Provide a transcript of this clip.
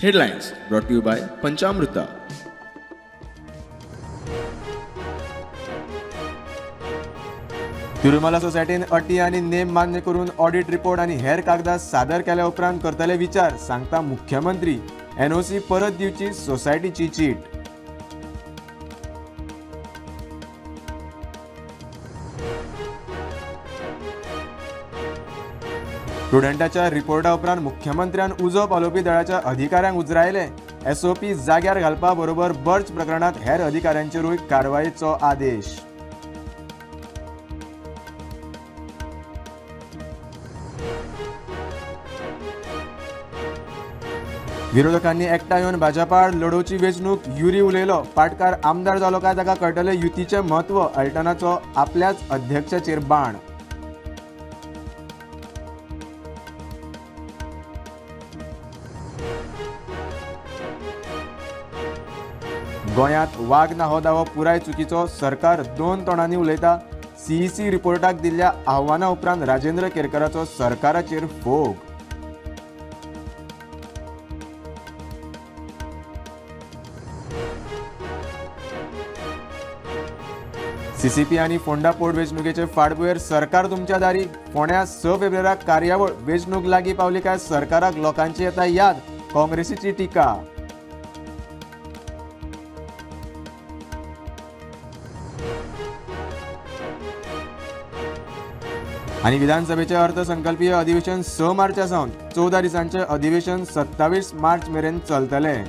Headlines brought to you by Panchamruta. Tirumala सोसायटीन अटी आनी नेम मान्य करून ऑडिट रिपोर्ट आनी हेर कागदां सादर केल्या उपरांत करतले विचार, सांगता मुख्यमंत्री. एनओसी परत दिवची सोसायटीची चीट. प्रुडंटाच्या रिपोर्टा उपरांत मुख्यमंत्र्यान उजो पालोवपी दळाच्या अधिकाऱ्यांक उजरायले. एसओपी जाग्यार घालपा बरोबर बर्च प्रकरणांत हेर अधिकाऱ्यांचेरूय कारवायेचो आदेश. विरोधकांनी एकठांय येवन भाजपा आड लडोवची वेंचणूक, युरी उलयलो. पाटकार आमदार जालो काय ताका कळटलें युतीचें म्हत्व, अल्टनाचो आपल्याच अध्यक्षाचेर बाण. गोंयांत वाग ना हो दावो पुराय चुकीचो, सरकार दोन तोंडांनी उलयता. सीईसी रिपोर्टाक दिल्ल्या आव्हाना उपरांत राजेंद्र केरकराचो सरकाराचेर फोग. सीसीपी आनी फोंडा पोटवेंचणुकेचे फाटभुंयेर सरकार तुमच्या दारी. फोंड्या 6 फेब्रुवाराक कार्यावळ. वेंचणूक लागीं पावली काय सरकाराक लोकांची येता याद, काँग्रेसीची टिका. आनी विधानसभेचे अर्थसंकल्पीय अधिवेशन 6 मार्चा सावन 14 दिसांचे अधिवेशन 27 मार्च मेरेन चलतलें.